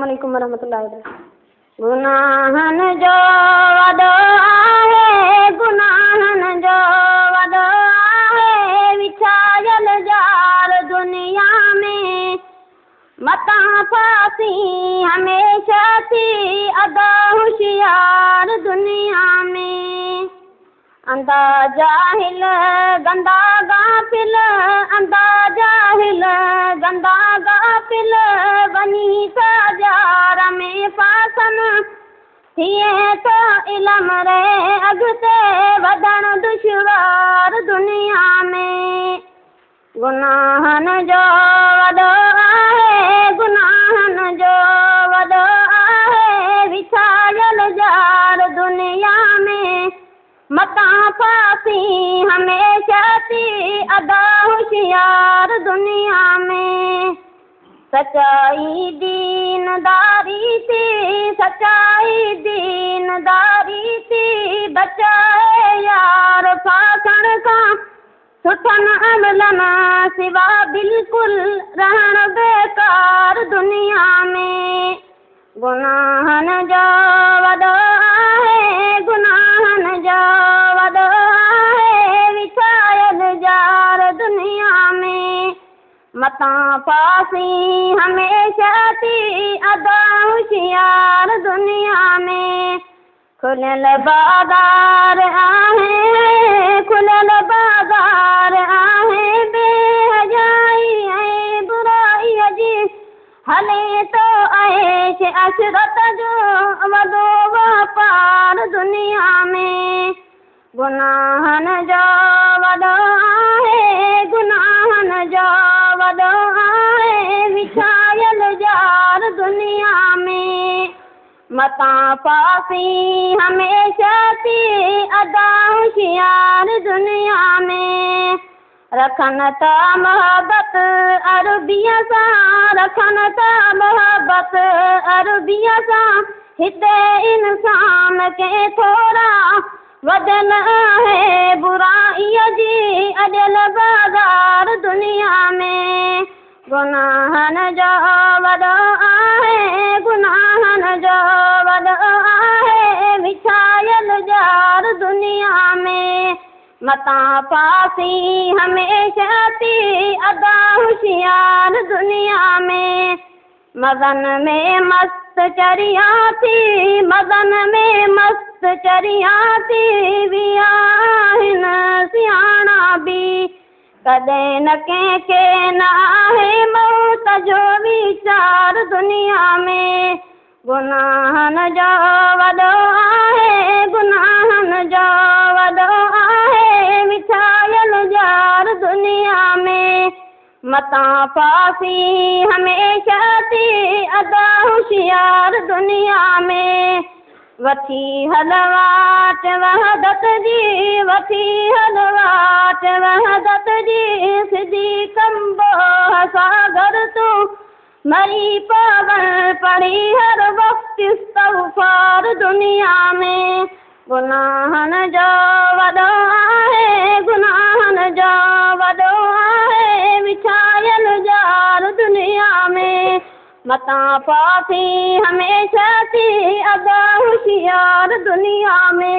عليڪم ورحمة الله وبرڪاته. گناهن جو وڏو آهي، گناهن جو وڏو آهي وڇايل ڄار دنيا ۾، متان ڦاسي هميشه ٿي ادا هوشيار دنيا ۾. انڌا جاهل گندا غافل، انڌا جاهل گندا غافل، وڃي ٿا ڄار ۾ ڦاسن، ٿئي ٿو علم ري اڳتي وڌڻ دشوار دنيا ۾. گناهن جو وڏو آهي، گناهن جو وڏو آهي وڇايل ڄار دنيا ۾، متان ڦاسي هميشه ٿي ادا هوشيار دنيا ۾. سچائي دينداري ٿي، سچائي دينداري ٿي بچائي يار ڦاسڻ کان، سٺن عملن سوا بلڪل رهڻ بيڪار دنيا ۾. گناهن جو وڏو آهي، گناهن جو وڏو آهي وڇايل ڄار دنيا ۾، متان ڦاسي هميشه ٿي ادا هوشيار دنيا ۾. کليل بازار آهي، کليل بازار آهي بيحيائي ۽ برائيءَ جي، هلي ٿو عيش عشرت جو وڏو واپار دنيا ۾. گناهن جو وڏو آهي، گناهن جو وڏو آهي وڇايل ڄار دنيا ۾، متان ڦاسي هميشه ٿي ادا هوشيار دنيا ۾. رکن ٿا محبت عربيءَ سان، رکن ٿا محبت عربيءَ سان هتي انسان ڪي ٿورا، وڌيل آهي برائيءَ جي اڏيل بازار دنيا ۾. گناهن جو وڏو آهي، گناهن جو وڏو آهي وڇايل ڄار دنيا ۾، متان ڦاسي هميشه ٿي ادا هوشيار دنيا ۾. مگن ۾ مست چريا ٿي، مگن ۾ مست چريا ٿي ويا آهن سياڻا به، ڪڏهن نه ڪنهن کي نه آهي موت جو ويچار دنيا ۾. گناهن جو وڏو آهي، گناهن جو وڏو آهي وڇايل ڄار دنيا ۾، متان ڦاسي هميشه ٿي ادا هوشيار دنيا ۾. وٺي هل واٽ وحدت جي، وٺي هل واٽ وحدت جي، سڌي ڪمبو ساگر تون مري پون پڙهي هر وقت استغفار دنيا ۾. گناهن جو وڏو آهي، گناهن جو وڏو آهي وڇايل ڄار دنيا ۾، متان ڦاسي هميشه ٿي ادا هوشيار دنيا ۾.